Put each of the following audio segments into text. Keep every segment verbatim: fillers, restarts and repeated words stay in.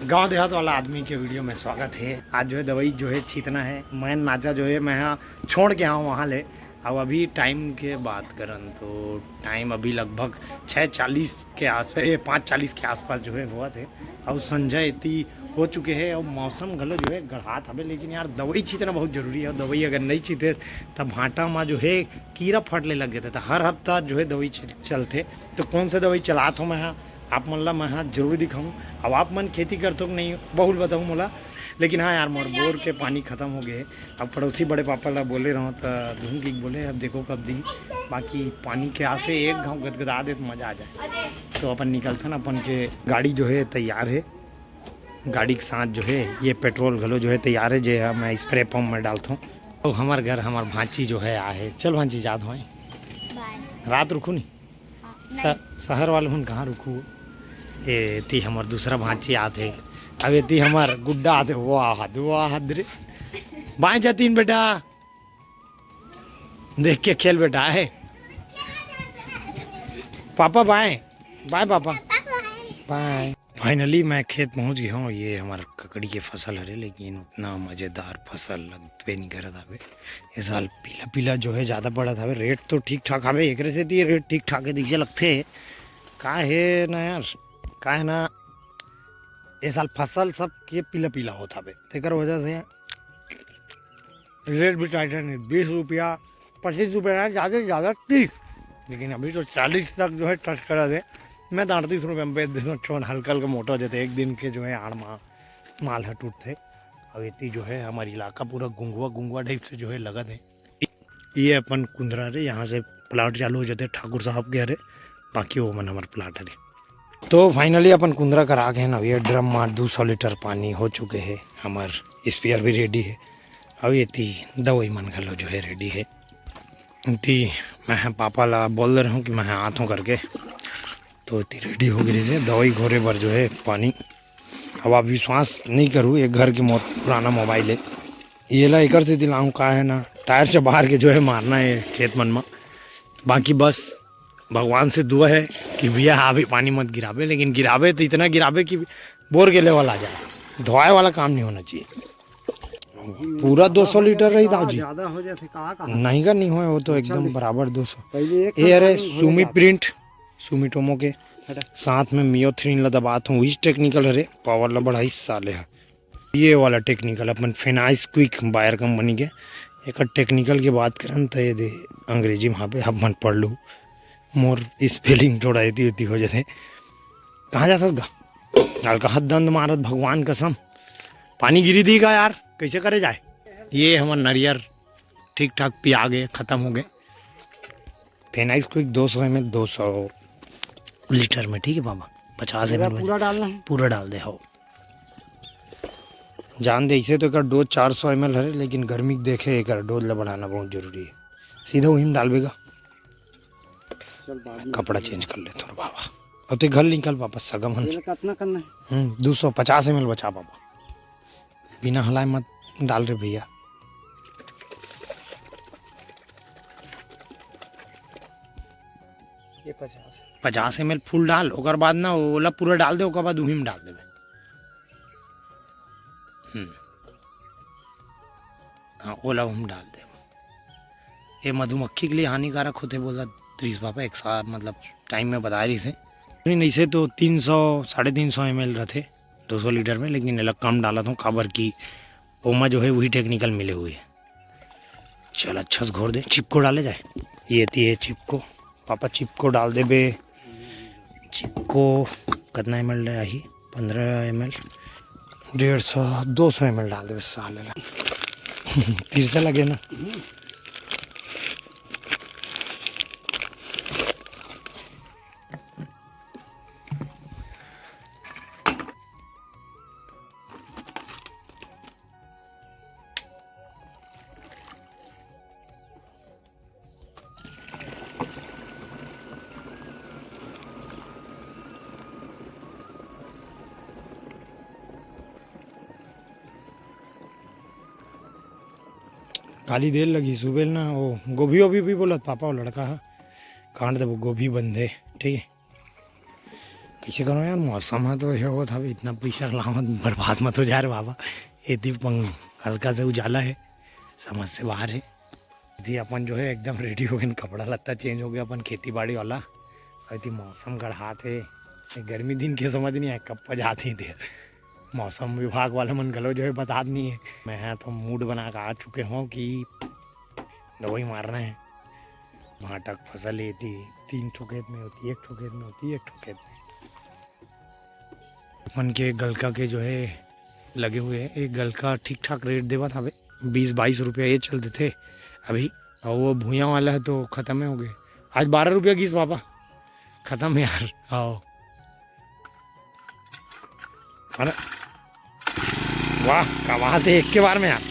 गांव देहात वाला आदमी के वीडियो में स्वागत है। आज जो है दवाई जो है छीतना है। मैं नाचा जो है मैं हाँ छोड़ के आऊँ वहाँ ले। अब अभी टाइम के बात करन तो टाइम अभी लगभग छः चालीस के आसपास, ये पाँच चालीस के आसपास जो है हुआ थे। और संझा इतनी हो चुके है और मौसम घलो जो है गढ़ात हवे, लेकिन यार दवाई छीतना बहुत जरूरी है। दवाई अगर नहीं छीते तब भाटा में जो है कीरा फटले लग जाते। तो हर हफ्ता जो है दवाई चलते। तो कौन सा दवाई चलात हो मैं हाँ आप मन ला मैं हाँ जरूर दिखाऊँ। अब आप मन खेती करथो कि नहीं, बहुत बताऊँ मोला। लेकिन हाँ यार, मोर बोर के पानी खत्म हो गए। अब पड़ोसी बड़े पापा ला बोले रहो तो दूँ कि बोले, अब देखो कब दी। बाकी पानी के आसे एक घाव गदगदा दे तो मजा आ जाए। तो अपन निकलथन, अपन के गाड़ी जो है तैयार है। गाड़ी के साथ जो है ये पेट्रोल घलो जो है तैयार है, जे मैं स्प्रे पंप में डालता हूँ। तो हमार घर हमार भांची जो है आ है। चल भांची, जात हो। रात रुकू नहीं। स-, शहर वाले हुन कहाँ रुकू? ए ती हमर दूसरा भांची आत है। अब एती हमर गुड्डा आत है। वाह हद, वाह हद रे। बाएं जातीन बेटा, देख के खेल बेटा है। पापा बाएं, बाय पापा, बाय। फाइनली मैं खेत पहुंच गया हूँ। ये हमार ककड़ी के फसल हरे, लेकिन उतना मजेदार फसल लगबे नहीं करत हवे। ये साल पीला पीला जो है ज्यादा पड़त हवे। रेट तो ठीक ठाक हवे, एकरे से तो ये रेट ठीक ठाक है, दिखे लगथे। का है ना यार, का है ना, ये साल फसल सब के पीला पीला होत हवे, तेकर वजह से रेट भी टाइट है नहीं। बीस रुपया, पच्चीस रुपया है, ज़्यादा से ज़्यादा तीस, लेकिन अभी तो चालीस तक जो है टच करा दे। मैं तो अड़तीस रुपये में बेच देता हूँ, छोन हल्का हल्का मोटा हो जाता है। एक दिन के जो है आड़ मा-, माल है टूटते। अब इतनी जो है हमारी इलाका पूरा गुंगुआ गुंगुआ टाइप से जो है लगत है। ये अपन कुंदरा रे, यहाँ से प्लाट चालू हो जाते ठाकुर साहब के हरे, बाकी वो मन हमारे प्लाट हरे। तो फाइनली अपन कुंदरा करा के है ना, ये ड्रम मार दो सौ लीटर पानी हो चुके है, हमार स्पेयर भी रेडी है। अब ये ती दवाई मन घलो जो है रेडी है। ती मैं पापा ला बोल दे रहा हूँ कि मैं आत हूँ करके। तो ती रेडी हो गई है दवाई घोरे बर जो है पानी। अब आप विश्वास नहीं करू, एक घर के मो-, पुराना मोबाइल है। ये ला एकर से दिलाऊँ का है ना, टायर से बाहर के जो है मारना है खेत मन में। बाकी बस भगवान से दुआ है कि भैया अभी पानी मत गिराबे, लेकिन गिराबे तो इतना गिराबे कि बोर के लेवल आ जाए, धोए वाला काम नहीं होना चाहिए। पूरा दो सौ लीटर रही दाऊ जी। ज्यादा हो जाते कहा कहा। नहीं का नहीं होए, वो तो अच्छा एकदम नहीं। बराबर दो सौ। पहले एक ये अरे साथ पानी भरे सुमी जाते। प्रिंट, सुमिटोमो के हटा। साथ में मियोथ्रीन ला दबात हूँ, वही टेक्निकल हरे, पावर ला बढ़ाई साले है। ये वाला टेक्निकल अपन फिनाइस क्विक बायर कंपनी के, एकर टेक्निकल के बात करन त ये दे अंग्रेजी में हाबे, आप मन पढ़ लू। मोर स्पेलिंग थोड़ा एती ओती हो जाथे। कहाँ जाथस गा? हल्का हाथ दंद मारत, भगवान कसम। पानी गिरी दी का यार, कैसे करे जाए? ये हमर नरियर ठीक ठाक पिया गए, खत्म हो गए। फिनाइस क्विक दो सौ एम एल, दो सौ लीटर में, ठीक है बाबा, पचास एम एल पूरा डालना है। पूरा डाल दे, हो। जान दे, इसे तो एकर डोज चार सौ एम एल हरे, लेकिन गर्मी के देखे एकर डोज ला बढ़ाना बहुत जरूरी है। सीधा वही में डालबे गा। चल, बाद में कपड़ा चेंज कर ले तोर बाबा। अब ते घर निकल वापस सगम हन। ये ला कितना करना है? हम्म, दो सौ पचास एम एल बचा बाबा। बिना हलाए मत डाल रे भैया। ये पचास। पचास एम एल फुल डाल, ओकर बाद ना ओला पूरा डाल दे, ओकर बाद उही में डाल देबे। हम्म। हाँ, ओला हम डाल देबो। ये मधुमक्खी के लिए हानिकारक होथे बोलत रिहिस पापा, एक साथ मतलब टाइम में बता रिहिस हे। नहीं, ऐसे तो तीन सौ, साढ़े तीन सौ एम एल रथे दो सौ लीटर में, लेकिन एला कम डालत हूँ, काबर कि ओमा जो है वही टेक्निकल मिले हुए है। चल, अच्छा से घोर दे, चिपको डाले जाए। ये ती है चिपको, पापा चिपको डाल देबे। चिपको कितना एम एल आही? पन्द्रह एम एल, डेढ़ सौ, दो सौ एम एल डाल देबे साले ला। तिरसा लगे ना। काली देर लगी सुबेल ना, वो गोभी वोभी भी बोलत पापा, वो लड़का है, काट देबो गोभी बंधे, ठीक है। इसे करो यार, मौसम ह तो हे होत हवे, इतना पैसा लावत बर्बाद मत हो जा रे बाबा। एती पंग-, हल्का से उजाला हे, समझ से बाहर हे। एती अपन जो है एकदम रेडी हो गए, कपड़ा लत्ता चेंज हो गया अपन खेती बाड़ी वाला। अउ एती मौसम गढ़ात हे, गर्मी दिन के समझ नहीं आए कब पजात ही दे। मौसम विभाग वाला मन घलो जो है बतात नहीं है। मैं हा तो मूड बना के आ चुके हों कि दवाई मारना है। भांटा के फसल एती तीन ठो खेत में होती, एक ठो खेत में होती, एक ठो खेत में। मन के गलका के जो है लगे हुए हैं, एक गलका ठीक ठाक रेट देवत हवे, बीस बाईस रुपया ये चल देथे अभी। और वो भुइयां वाला है तो खत्म हो गए। आज बारह रुपया गिस बाबा, खत्म यार। आओ, अरे वाह, का बात है, एक के बार में यार।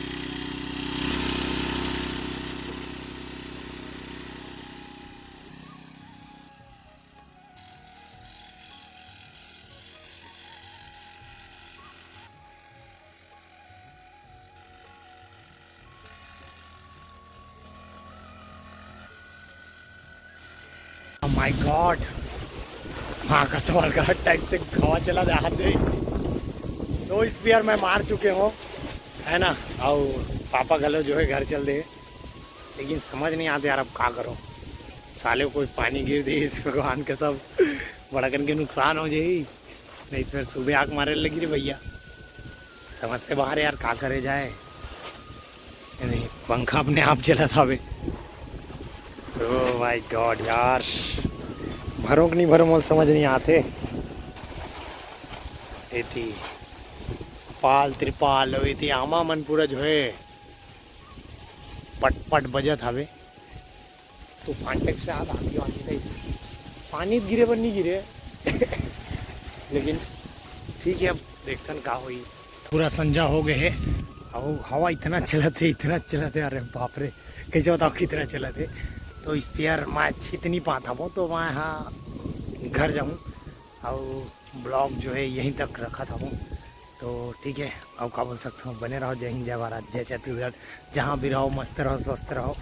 माय गॉड, हाँ, कसवाल का टाइप से हवा चला रहा दे। दो स्पेयर मैं मार चुके हूँ, है ना। और पापा घलो जो है घर चल दे, लेकिन समझ नहीं आते यार, अब का करो। साले कोई पानी गिर दे इस भगवान के, सब बड़कन के नुकसान हो जाई। नहीं तो फिर सुबह आग मारे लगी रे भैया, समझ से बाहर यार, का करे जाए। नहीं, पंखा अपने आप चलत हवे। ओ माय गॉड यार, भरो कि नहीं भरो, मोला समझ नहीं आते। एती पाल तिरपाल, एती आमा मन पूरा जो है पट पट बजत हवे। तूफान टाइप से हाल आंधी वांधी टाइप से। पानी गिरे बर नहीं गिरे लेकिन ठीक है, अब देखथन का होई। पूरा संझा हो गए है, अब हवा इतना चलत है, इतना चलत है, अरे बाप रे, कैसे बताओ कितना चलत है। तो स्पेयर मैं छित नहीं पाता हूँ, तो मैं हाँ घर जाऊँ और ब्लॉग जो है यहीं तक रखत हूँ। तो ठीक है, अब का बोल सकता हूँ, बने रहो। जय हिंद, जय भारत, जय छत्तीसगढ़। जहाँ भी रहो मस्त रहो, स्वस्थ रहो।